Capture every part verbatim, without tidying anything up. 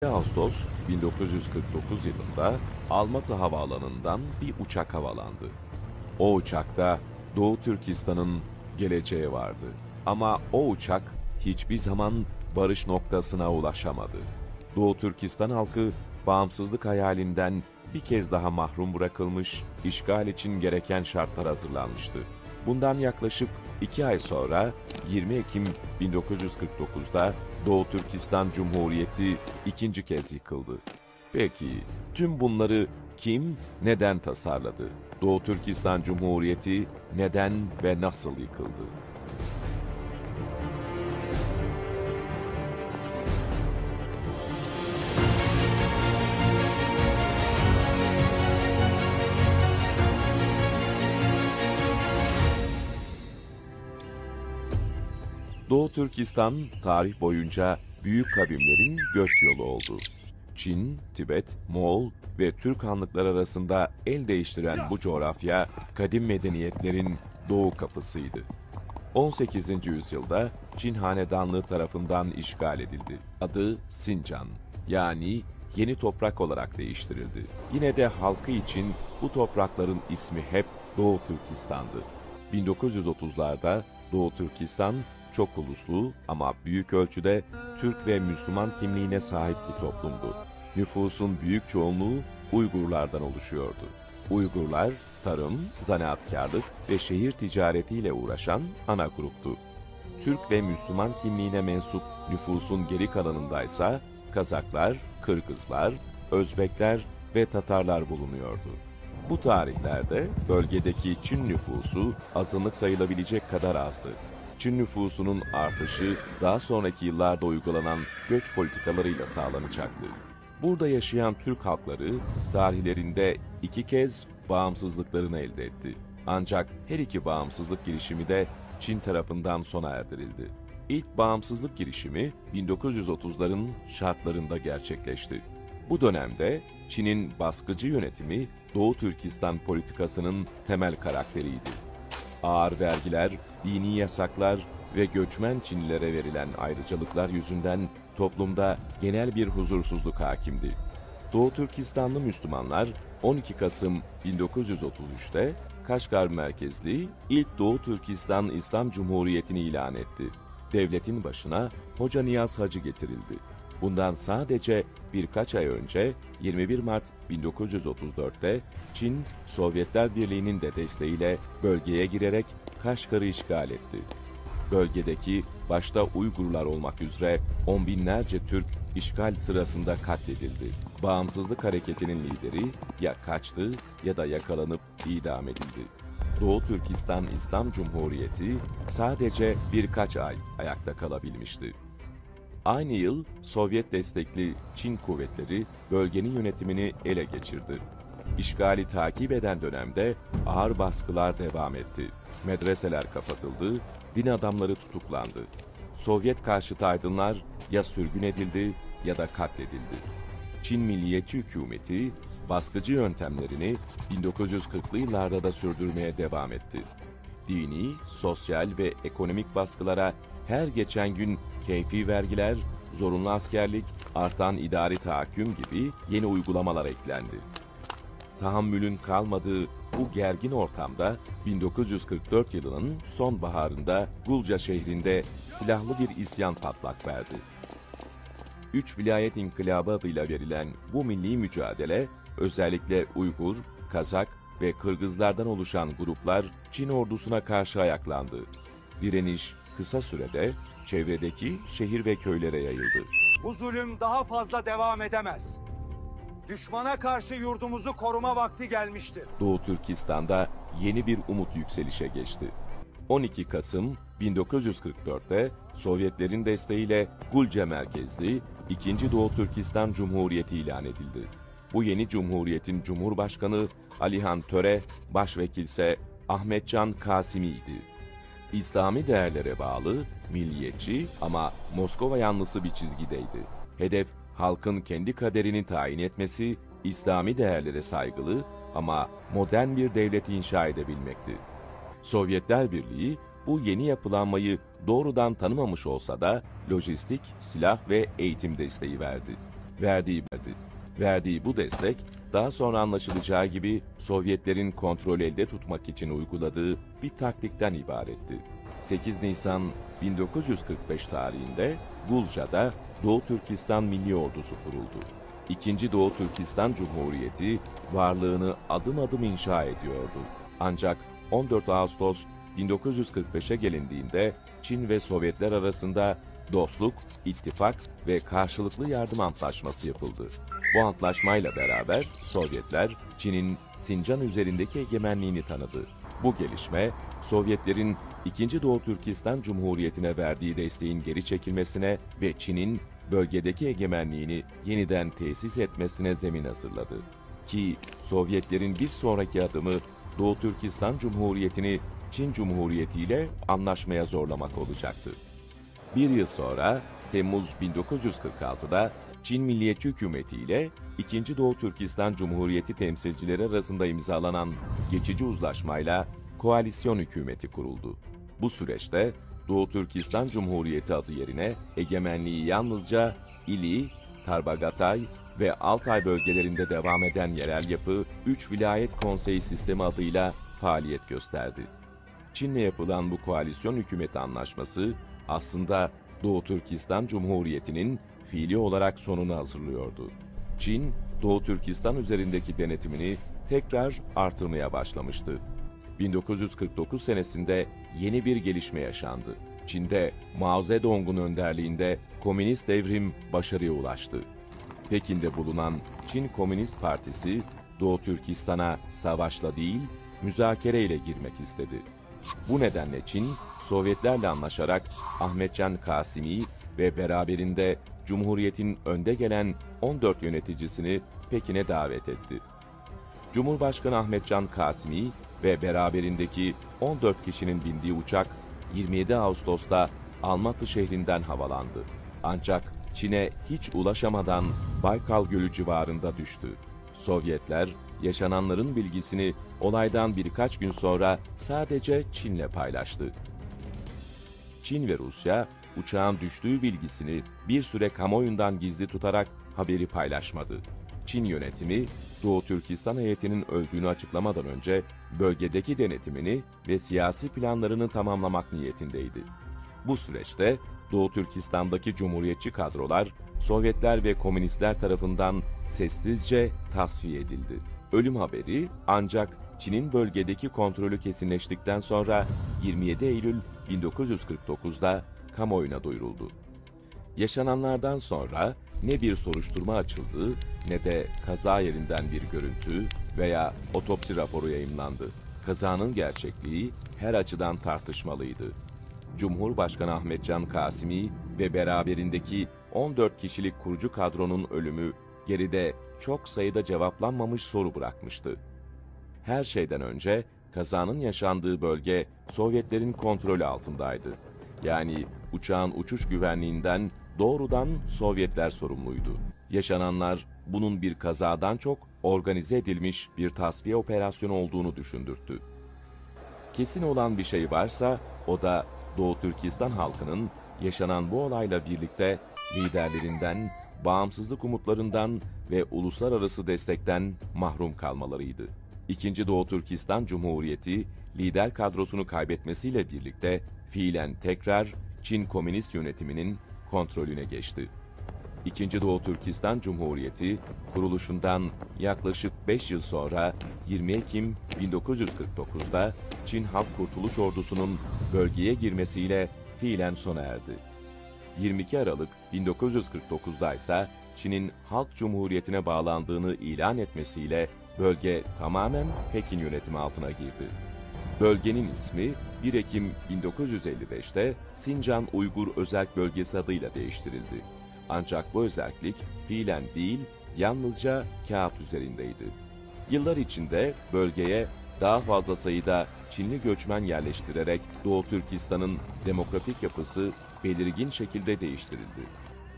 Ağustos bin dokuz yüz kırk dokuz yılında Almatı Havaalanı'ndan bir uçak havalandı. O uçakta Doğu Türkistan'ın geleceği vardı. Ama o uçak hiçbir zaman barış noktasına ulaşamadı. Doğu Türkistan halkı bağımsızlık hayalinden bir kez daha mahrum bırakılmış, işgal için gereken şartlar hazırlanmıştı. Bundan yaklaşık iki ay sonra, yirmi Ekim bin dokuz yüz kırk dokuzda Doğu Türkistan Cumhuriyeti ikinci kez yıkıldı. Peki, tüm bunları kim, neden tasarladı? Doğu Türkistan Cumhuriyeti neden ve nasıl yıkıldı? Doğu Türkistan, tarih boyunca büyük kavimlerin göç yolu oldu. Çin, Tibet, Moğol ve Türk hanlıkları arasında el değiştiren bu coğrafya, kadim medeniyetlerin doğu kapısıydı. On sekizinci yüzyılda Çin Hanedanlığı tarafından işgal edildi. Adı Sincan, yani yeni toprak olarak değiştirildi. Yine de halkı için bu toprakların ismi hep Doğu Türkistan'dı. Bin dokuz yüz otuzlarda Doğu Türkistan, çok uluslu ama büyük ölçüde Türk ve Müslüman kimliğine sahip bir toplumdu. Nüfusun büyük çoğunluğu Uygurlardan oluşuyordu. Uygurlar, tarım, zanaatkarlık ve şehir ticaretiyle uğraşan ana gruptu. Türk ve Müslüman kimliğine mensup nüfusun geri kalanındaysa Kazaklar, Kırgızlar, Özbekler ve Tatarlar bulunuyordu. Bu tarihlerde bölgedeki Çin nüfusu azınlık sayılabilecek kadar azdı. Çin nüfusunun artışı daha sonraki yıllarda uygulanan göç politikalarıyla sağlanacaktı. Burada yaşayan Türk halkları tarihlerinde iki kez bağımsızlıklarını elde etti. Ancak her iki bağımsızlık girişimi de Çin tarafından sona erdirildi. İlk bağımsızlık girişimi bin dokuz yüz otuzların şartlarında gerçekleşti. Bu dönemde Çin'in baskıcı yönetimi Doğu Türkistan politikasının temel karakteriydi. Ağır vergiler, dini yasaklar ve göçmen Çinlilere verilen ayrıcalıklar yüzünden toplumda genel bir huzursuzluk hakimdi. Doğu Türkistanlı Müslümanlar on iki Kasım bin dokuz yüz otuz üçte Kaşgar merkezli ilk Doğu Türkistan İslam Cumhuriyeti'ni ilan etti. Devletin başına Hoca Niyaz Hacı getirildi. Bundan sadece birkaç ay önce, yirmi bir Mart bin dokuz yüz otuz dörtte Çin, Sovyetler Birliği'nin de desteğiyle bölgeye girerek Kaşgar'ı işgal etti. Bölgedeki, başta Uygurlar olmak üzere, on binlerce Türk işgal sırasında katledildi. Bağımsızlık hareketinin lideri ya kaçtı ya da yakalanıp idam edildi. Doğu Türkistan İslam Cumhuriyeti sadece birkaç ay ayakta kalabilmişti. Aynı yıl Sovyet destekli Çin kuvvetleri bölgenin yönetimini ele geçirdi. İşgali takip eden dönemde ağır baskılar devam etti. Medreseler kapatıldı, din adamları tutuklandı. Sovyet karşıtı aydınlar ya sürgün edildi ya da katledildi. Çin milliyetçi hükümeti baskıcı yöntemlerini bin dokuz yüz kırklı yıllarda da sürdürmeye devam etti. Dini, sosyal ve ekonomik baskılara her geçen gün keyfi vergiler, zorunlu askerlik, artan idari tahakküm gibi yeni uygulamalar eklendi. Tahammülün kalmadığı bu gergin ortamda bin dokuz yüz kırk dört yılının sonbaharında Gulca şehrinde silahlı bir isyan patlak verdi. Üç vilayet inkılabı adıyla verilen bu milli mücadele, özellikle Uygur, Kazak ve Kırgızlardan oluşan gruplar Çin ordusuna karşı ayaklandı. Direniş kısa sürede çevredeki şehir ve köylere yayıldı. Bu zulüm daha fazla devam edemez. Düşmana karşı yurdumuzu koruma vakti gelmiştir. Doğu Türkistan'da yeni bir umut yükselişe geçti. On iki Kasım bin dokuz yüz kırk dörtte Sovyetlerin desteğiyle Gulce merkezli ikinci Doğu Türkistan Cumhuriyeti ilan edildi. Bu yeni cumhuriyetin cumhurbaşkanı Alihan Töre, başvekilse Ahmetcan Kasimi'ydi. İslami değerlere bağlı, milliyetçi ama Moskova yanlısı bir çizgideydi. Hedef, halkın kendi kaderini tayin etmesi, İslami değerlere saygılı ama modern bir devlet inşa edebilmekti. Sovyetler Birliği bu yeni yapılanmayı doğrudan tanımamış olsa da lojistik, silah ve eğitim desteği verdi. verdiği verdi. Verdiği bu destek, daha sonra anlaşılacağı gibi Sovyetlerin kontrol elde tutmak için uyguladığı bir taktikten ibaretti. sekiz Nisan bin dokuz yüz kırk beş tarihinde Gulca'da Doğu Türkistan Milli Ordusu kuruldu. İkinci Doğu Türkistan Cumhuriyeti varlığını adım adım inşa ediyordu. Ancak on dört Ağustos bin dokuz yüz kırk beşe gelindiğinde Çin ve Sovyetler arasında dostluk, ittifak ve karşılıklı yardım antlaşması yapıldı. Bu antlaşmayla beraber Sovyetler Çin'in Sincan üzerindeki egemenliğini tanıdı. Bu gelişme, Sovyetlerin İkinci Doğu Türkistan Cumhuriyeti'ne verdiği desteğin geri çekilmesine ve Çin'in bölgedeki egemenliğini yeniden tesis etmesine zemin hazırladı. Ki Sovyetlerin bir sonraki adımı Doğu Türkistan Cumhuriyeti'ni Çin Cumhuriyeti ile anlaşmaya zorlamak olacaktı. Bir yıl sonra, Temmuz bin dokuz yüz kırk altıda Çin Milliyetçi Hükümeti ile İkinci Doğu Türkistan Cumhuriyeti temsilcileri arasında imzalanan geçici uzlaşmayla koalisyon hükümeti kuruldu. Bu süreçte Doğu Türkistan Cumhuriyeti adı yerine egemenliği yalnızca İli, Tarbagatay ve Altay bölgelerinde devam eden yerel yapı üç vilayet konseyi sistemi adıyla faaliyet gösterdi. Çin'le yapılan bu koalisyon hükümeti anlaşması aslında Doğu Türkistan Cumhuriyeti'nin fiili olarak sonunu hazırlıyordu. Çin, Doğu Türkistan üzerindeki denetimini tekrar artırmaya başlamıştı. bin dokuz yüz kırk dokuz senesinde yeni bir gelişme yaşandı. Çin'de Mao Zedong'un önderliğinde komünist devrim başarıya ulaştı. Pekin'de bulunan Çin Komünist Partisi, Doğu Türkistan'a savaşla değil, müzakereyle girmek istedi. Bu nedenle Çin, Sovyetlerle anlaşarak Ahmetcan Kasimi ve beraberinde Cumhuriyet'in önde gelen on dört yöneticisini Pekin'e davet etti. Cumhurbaşkanı Ahmetcan Kasimi ve beraberindeki on dört kişinin bindiği uçak yirmi yedi Ağustos'ta Almatı şehrinden havalandı. Ancak Çin'e hiç ulaşamadan Baykal Gölü civarında düştü. Sovyetler yaşananların bilgisini olaydan birkaç gün sonra sadece Çin'le paylaştı. Çin ve Rusya uçağın düştüğü bilgisini bir süre kamuoyundan gizli tutarak haberi paylaşmadı. Çin yönetimi Doğu Türkistan heyetinin öldüğünü açıklamadan önce bölgedeki denetimini ve siyasi planlarını tamamlamak niyetindeydi. Bu süreçte Doğu Türkistan'daki cumhuriyetçi kadrolar Sovyetler ve komünistler tarafından sessizce tasfiye edildi. Ölüm haberi ancak Çin'in bölgedeki kontrolü kesinleştikten sonra yirmi yedi Eylül bin dokuz yüz kırk dokuzda kamuoyuna duyuruldu. Yaşananlardan sonra ne bir soruşturma açıldı, ne de kaza yerinden bir görüntü veya otopsi raporu yayımlandı. Kazanın gerçekliği her açıdan tartışmalıydı. Cumhurbaşkanı Ahmetcan Kasimi ve beraberindeki on dört kişilik kurucu kadronun ölümü geride çok sayıda cevaplanmamış soru bırakmıştı. Her şeyden önce kazanın yaşandığı bölge Sovyetlerin kontrolü altındaydı. Yani uçağın uçuş güvenliğinden doğrudan Sovyetler sorumluydu. Yaşananlar bunun bir kazadan çok organize edilmiş bir tasfiye operasyonu olduğunu düşündürttü. Kesin olan bir şey varsa, o da Doğu Türkistan halkının yaşanan bu olayla birlikte liderlerinden, bağımsızlık umutlarından ve uluslararası destekten mahrum kalmalarıydı. İkinci Doğu Türkistan Cumhuriyeti lider kadrosunu kaybetmesiyle birlikte fiilen tekrar Çin komünist yönetiminin kontrolüne geçti. İkinci Doğu Türkistan Cumhuriyeti kuruluşundan yaklaşık beş yıl sonra yirmi Ekim bin dokuz yüz kırk dokuzda Çin Halk Kurtuluş Ordusu'nun bölgeye girmesiyle fiilen sona erdi. yirmi iki Aralık bin dokuz yüz kırk dokuzda ise Çin'in Halk Cumhuriyeti'ne bağlandığını ilan etmesiyle bölge tamamen Pekin yönetimi altına girdi. Bölgenin ismi bir Ekim bin dokuz yüz elli beşte Sincan Uygur Özerk Bölgesi adıyla değiştirildi. Ancak bu özerklik fiilen değil, yalnızca kağıt üzerindeydi. Yıllar içinde bölgeye daha fazla sayıda Çinli göçmen yerleştirerek Doğu Türkistan'ın demografik yapısı belirgin şekilde değiştirildi.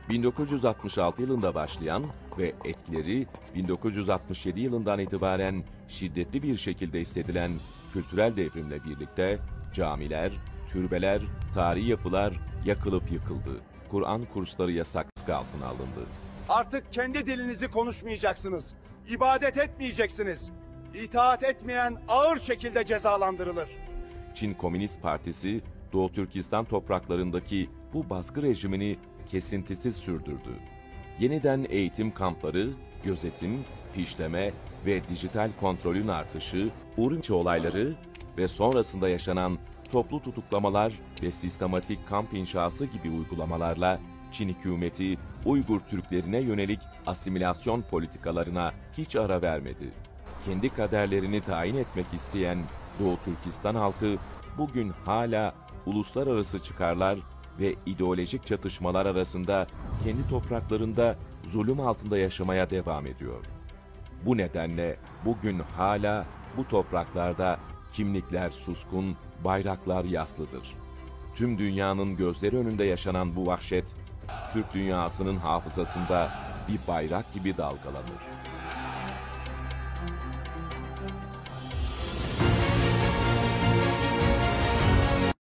bin dokuz yüz altmış altı yılında başlayan ve etkileri bin dokuz yüz altmış yedi yılından itibaren şiddetli bir şekilde hissedilen kültürel devrimle birlikte camiler, türbeler, tarihi yapılar yakılıp yıkıldı. Kur'an kursları yasak altına alındı. Artık kendi dilinizi konuşmayacaksınız. İbadet etmeyeceksiniz. İtaat etmeyen ağır şekilde cezalandırılır. Çin Komünist Partisi Doğu Türkistan topraklarındaki bu baskı rejimini kesintisiz sürdürdü. Yeniden eğitim kampları, gözetim, fişleme ve dijital kontrolün artışı, Urumqi olayları ve sonrasında yaşanan toplu tutuklamalar ve sistematik kamp inşası gibi uygulamalarla Çin hükümeti Uygur Türklerine yönelik asimilasyon politikalarına hiç ara vermedi. Kendi kaderlerini tayin etmek isteyen Doğu Türkistan halkı bugün hala uluslararası çıkarlar ve ideolojik çatışmalar arasında kendi topraklarında zulüm altında yaşamaya devam ediyor. Bu nedenle bugün hala bu topraklarda kimlikler suskun, bayraklar yaslıdır. Tüm dünyanın gözleri önünde yaşanan bu vahşet, Türk dünyasının hafızasında bir bayrak gibi dalgalanır.